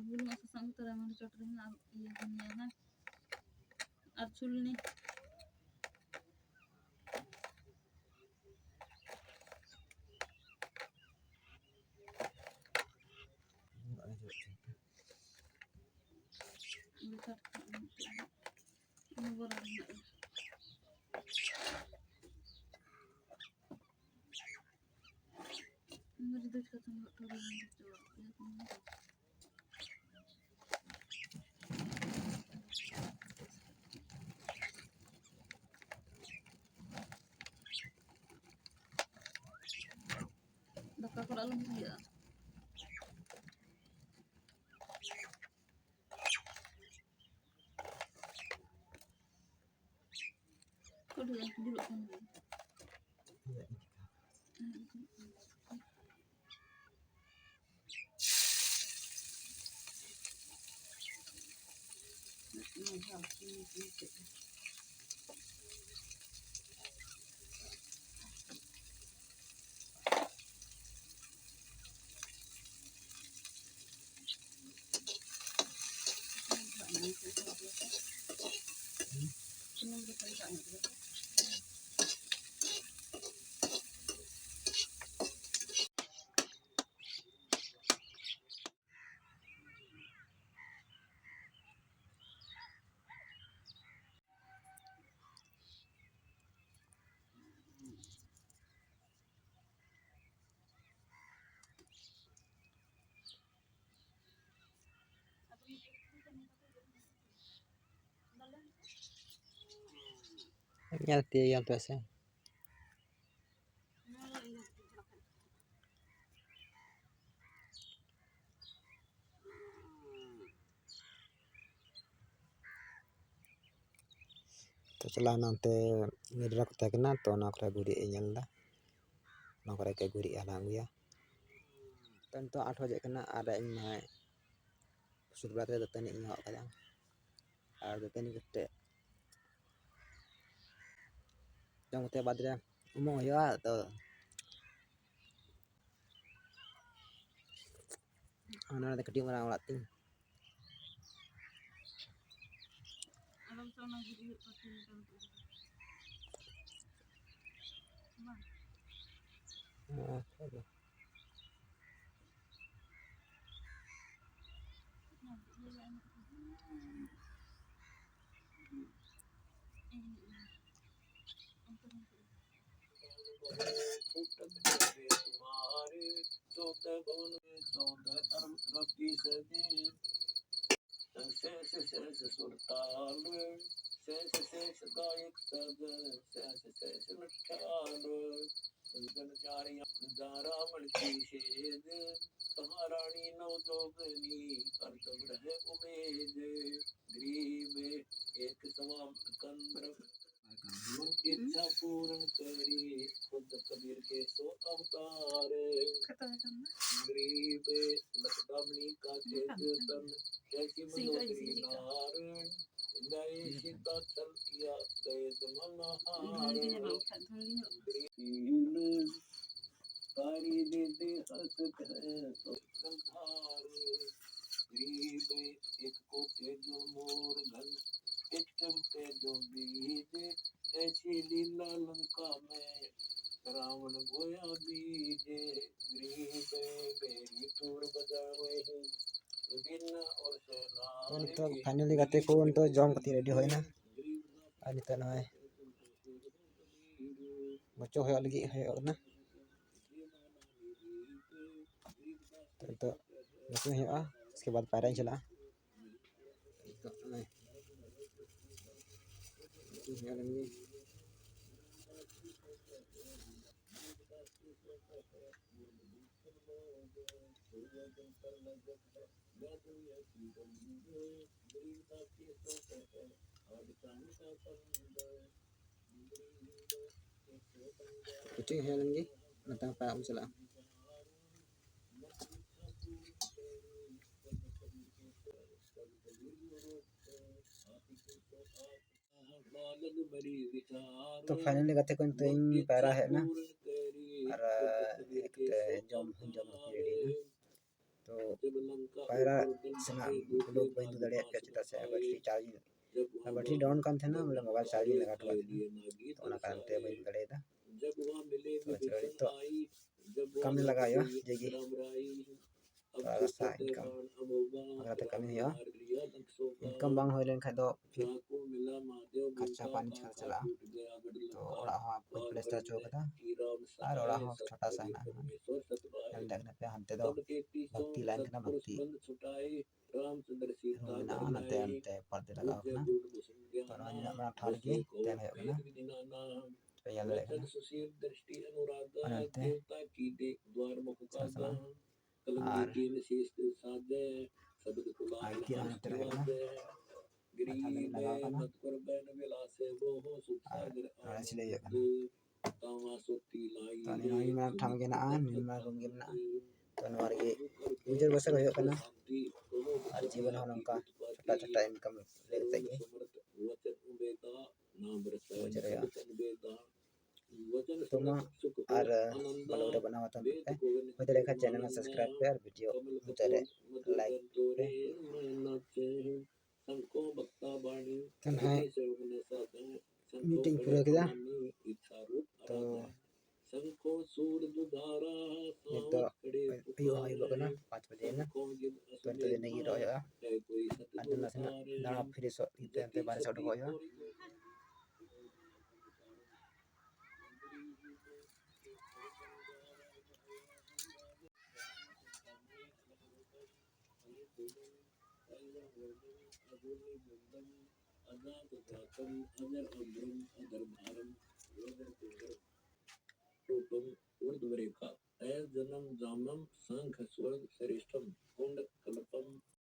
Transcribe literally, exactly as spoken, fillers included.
ᱵᱩᱞᱩᱝ ᱟᱨ ᱥᱟᱥᱟᱝ ᱩᱛᱟᱹᱨ ᱟᱭ, ᱢᱟᱱᱮ ᱪᱚᱴ ᱨᱮ ᱦᱮᱱᱟᱜᱼᱟ, ᱟᱨ ᱤᱭᱟᱹ ᱫᱷᱩᱱᱤᱭᱟᱹ ᱦᱮᱱᱟᱜᱼᱟ, ᱟᱨ ᱪᱷᱩᱞᱱᱤ᱾ ᱵᱮᱠᱟᱨ ᱠᱟᱜ ᱢᱮ᱾ ᱵᱚᱨᱟ ᱦᱮᱱᱟᱜᱼᱟ᱾ ᱢᱟᱹᱨᱤᱪ ᱫᱚ ᱪᱤᱠᱟᱹᱛᱮᱢ ᱞᱚᱴᱚᱢ ᱦᱚᱪᱚᱣᱟᱜ ᱠᱟᱱᱟ? ᱫᱟᱠᱟ ᱠᱚᱨᱮ ᱟᱞᱚᱢ ᱤᱭᱟᱹᱜᱼᱟ᱾ ᱠᱟᱹᱴᱤᱡ ᱡᱩᱞᱩᱜ ᱠᱟᱱ ᱜᱮᱭᱟ᱾ ᱥᱩᱱᱩᱢ ᱨᱮ ᱠᱟᱹᱴᱤᱡ ᱫᱟᱜ ᱧᱚᱜ ᱠᱮᱫᱟ᱾ ᱧᱮᱞ ᱛᱤᱭᱳᱜ ᱜᱮᱭᱟᱢ ᱛᱚᱵᱮ ᱥᱮ᱾ ᱛᱚ ᱪᱟᱞᱟᱣ ᱮᱱᱟ ᱚᱱᱛᱮ ᱜᱟᱹᱰᱤ ᱨᱮ ᱠᱚ ᱛᱟᱦᱮᱸ ᱠᱟᱱᱟ, ᱛᱚ ᱚᱱᱟ ᱠᱚᱨᱮ ᱜᱩᱨᱤᱡ ᱮ ᱧᱮᱞ ᱮᱫᱟ, ᱚᱱᱟ ᱠᱚᱨᱮ ᱜᱮ ᱜᱩᱨᱤᱡ ᱮ ᱦᱟᱞᱟᱝ ᱟᱹᱜᱩᱭᱟ᱾ ᱛᱚ ᱱᱤᱛᱚᱜ ᱟᱴ ᱵᱟᱡᱮᱜ ᱠᱟᱱᱟ ᱟᱨ ᱤᱧ ᱱᱚᱜᱼᱚᱭ ᱥᱩᱫ ᱵᱟᱲᱟ ᱠᱟᱛᱮ ᱫᱟᱹᱛᱟᱹᱱᱤ ᱤᱧ ᱦᱚᱦᱚ ᱠᱟᱫᱟ᱾ ᱟᱨ ᱫᱟᱹᱛᱟᱹᱱᱤ ᱠᱟᱛᱮ ᱡᱚᱢ ᱠᱟᱛᱮ ᱵᱟᱫᱽ ᱨᱮ ᱩᱢᱩᱜ ᱦᱩᱭᱩᱜᱼᱟ᱾ ᱛᱚ ᱚᱱᱟ ᱫᱚ ᱠᱟᱹᱴᱤᱡ ᱢᱟᱨᱟᱝ ᱚᱲᱟᱜ ᱛᱤᱧ᱾ ᱛᱚ ᱱᱤᱛᱚᱜ finally ᱜᱟᱛᱮ ᱠᱚ ᱱᱤᱛᱚᱜ ᱡᱚᱢ ᱠᱟᱛᱮ ready ᱦᱩᱭᱱᱟ᱾ ᱟᱨ ᱱᱤᱛᱚᱜ ᱱᱚᱜᱼᱚᱭ ᱢᱚᱪᱚ ᱦᱩᱭᱩᱜ ᱞᱟᱹᱜᱤᱫ ᱦᱩᱭᱩᱜ ᱠᱟᱱᱟ᱾ ᱛᱚ ᱱᱤᱛᱚᱜ ᱢᱚᱪᱚ ᱦᱩᱭᱩᱜᱼᱟ, ᱩᱥᱠᱮ ᱵᱟᱫᱽ ᱯᱟᱭᱨᱟᱧ ᱪᱟᱞᱟᱜᱼᱟ᱾ ᱱᱤᱛᱚᱜ ᱱᱚᱜᱼᱚᱭ ᱢᱚᱪᱚ ᱦᱩᱭᱩᱜᱼᱟ ᱞᱟᱹᱜᱤᱫ᱾ ᱠᱳᱪᱤᱝ ᱦᱮᱡ ᱞᱮᱱ ᱜᱮ, ᱱᱚᱛᱮ ᱦᱚᱸ ᱯᱟᱭᱨᱟᱜ ᱵᱚᱱ ᱪᱟᱞᱟᱜᱼᱟ᱾ ᱛᱚ finally ᱜᱟᱛᱮ ᱠᱚ, ᱱᱤᱛᱚᱜ ᱤᱧ ᱯᱟᱭᱨᱟ ᱦᱮᱡ ᱮᱱᱟ ᱟᱨ ᱦᱮᱡ ᱠᱟᱛᱮ ᱡᱚᱢ ᱦᱚᱸᱧ ᱡᱚᱢ ᱨᱮᱰᱤᱭᱮᱱᱟ᱾ ᱛᱚ ᱯᱟᱭᱨᱟ ᱥᱮᱱᱟᱜ vlog ᱵᱟᱹᱧ ᱩᱫᱩᱜ ᱫᱟᱲᱮᱭᱟᱜ ᱯᱮᱭᱟ, ᱪᱮᱫᱟᱜ ᱥᱮ battery charge, battery down ᱠᱟᱱ ᱛᱟᱦᱮᱱᱟ, ᱵᱚᱞᱮ mobile charge ᱤᱧ ᱞᱟᱜᱟᱣ ᱦᱚᱴᱚ ᱠᱟᱜ ᱛᱟᱦᱮᱱᱟ, ᱛᱚ ᱚᱱᱟ ᱠᱟᱨᱚᱱ ᱛᱮ ᱵᱟᱹᱧ ᱩᱫᱩᱜ ᱫᱟᱲᱮᱭᱟᱫᱟ᱾ ᱛᱚ ᱪᱚᱞᱚ ᱱᱤᱛᱚᱜ ᱠᱟᱹᱢᱤ ᱞᱟᱜᱟᱣ ᱦᱩᱭᱩᱜᱼᱟ, ᱡᱮ ᱜᱮ ᱛᱚ ᱨᱟᱥᱟ income ᱵᱟᱠᱷᱨᱟ ᱛᱮ ᱠᱟᱹᱢᱤ ᱦᱩᱭᱩᱜᱼᱟ᱾ Income ᱵᱟᱝ ᱦᱩᱭ ᱞᱮᱱᱠᱷᱟᱱ ᱫᱚ ᱯᱷᱤᱨ ᱠᱷᱚᱨᱪᱟ ᱯᱟᱱᱤ ᱪᱷᱟᱲ ᱪᱟᱞᱟᱜᱼᱟ᱾ ᱛᱚ ᱚᱲᱟᱜ ᱦᱚᱸ ᱵᱟᱹᱧ ᱯᱞᱟᱥᱴᱟᱨ ᱦᱚᱪᱚ ᱠᱟᱫᱟ ᱟᱨ ᱚᱲᱟᱜ ᱦᱚᱸ ᱪᱷᱳᱴᱟ ᱥᱟ ᱦᱮᱱᱟᱜᱼᱟ᱾ ᱧᱮᱞ ᱫᱟᱲᱮᱭᱟᱜ ᱠᱟᱱᱟ ᱯᱮ, ᱦᱟᱱᱛᱮ ᱫᱚ ᱵᱷᱚᱠᱛᱤ line ᱠᱟᱱᱟ, ᱵᱷᱚᱠᱛᱤ room ᱢᱮᱱᱟᱜᱼᱟ, ᱱᱚᱛᱮ ᱚᱱᱛᱮ ᱯᱚᱨᱫᱟ ᱞᱟᱜᱟᱣ ᱠᱟᱱᱟ᱾ ᱛᱚ ᱱᱚᱣᱟ ᱱᱤᱱᱟᱹᱜ ᱢᱟᱨᱟᱝ ᱴᱷᱟᱶ ᱨᱮᱜᱮ ᱛᱟᱦᱮᱱ ᱦᱩᱭᱩᱜ ᱠᱟᱱᱟ᱾ ᱯᱮ ᱧᱮᱞ ᱫᱟᱲᱮᱭᱟᱜ ᱠᱟᱱᱟ᱾ ᱚᱱᱮ ᱚᱱᱛᱮ ᱥᱟᱥᱟᱱᱟ᱾ ᱟᱨ ᱟᱨ ᱠᱤ ᱦᱚᱸ ᱱᱚᱛᱮ ᱨᱮ ᱦᱮᱱᱟᱜᱼᱟ᱾ ᱟᱨ ᱛᱷᱟᱞᱤ ᱞᱟᱜᱟᱣ ᱠᱟᱱᱟ᱾ ᱟᱨ ᱱᱚᱰᱮ ᱥᱤᱞᱟᱹᱭ ᱦᱩᱭᱩᱜ ᱠᱟᱱᱟ᱾ ᱛᱚ ᱱᱚᱣᱟ ᱢᱤᱫ ᱢᱟᱨᱟᱝ ᱴᱷᱟᱶ ᱜᱮ ᱦᱮᱱᱟᱜᱼᱟ, ᱢᱤᱫ ᱢᱟᱨᱟᱝ room ᱜᱮ ᱢᱮᱱᱟᱜᱼᱟ᱾ ᱛᱚ ᱱᱚᱣᱟ ᱨᱮᱜᱮ ᱜᱩᱡᱟᱹᱨ ᱵᱚᱥᱚᱨ ᱦᱩᱭᱩᱜ ᱠᱟᱱᱟ᱾ ᱟᱨ ᱡᱤᱵᱚᱱ ᱦᱚᱸ ᱱᱚᱝᱠᱟ ᱪᱷᱳᱴᱟ ᱪᱷᱳᱴᱟ income ᱞᱟᱹᱜᱤᱫ ᱛᱮᱜᱮ ᱜᱩᱡᱟᱹᱨ ᱦᱩᱭᱩᱜᱼᱟ᱾ ᱛᱚ ᱢᱟ ᱟᱨ vlog ᱨᱮ ᱵᱮᱱᱟᱣ ᱦᱟᱛᱟᱲ ᱯᱮ᱾ ᱦᱩᱭ ᱫᱟᱲᱮᱭᱟᱜ ᱠᱷᱟᱱ channel ᱦᱚᱸ subscribe ᱯᱮ ᱟᱨ video ᱢᱩᱪᱟᱹᱫ ᱨᱮ like ᱯᱮ᱾ ᱛᱚ ᱱᱟᱦᱟᱜ meeting ᱯᱩᱨᱟᱹᱣ ᱠᱮᱫᱟ᱾ ᱛᱚ ᱱᱤᱛᱚᱜ ᱟᱹᱭᱩᱵ ᱦᱚᱸ ᱟᱹᱭᱩᱵᱚᱜ ᱠᱟᱱᱟ, ᱯᱟᱸᱪ ᱵᱟᱡᱮ ᱮᱱᱟ᱾ ᱛᱚ ᱱᱤᱛᱚᱜ ᱫᱚ ᱤᱱᱟᱹᱜ ᱜᱮ ᱨᱚᱦᱚᱭ ᱦᱩᱭᱩᱜᱼᱟ᱾ ᱱᱟᱥᱮᱱᱟᱜ ᱫᱟᱬᱟ fresh ᱚᱜ ᱞᱟᱹᱜᱤᱫ ᱛᱮ ᱦᱟᱱᱛᱮ ᱵᱟᱦᱨᱮ ᱥᱮᱫ ᱩᱰᱩᱠᱚᱜ ᱦᱩᱭᱩᱜᱼᱟ᱾ वृषभम। अयजनम जामम शंख स्वर्ग श्रेष्ठम कुंड कल्पम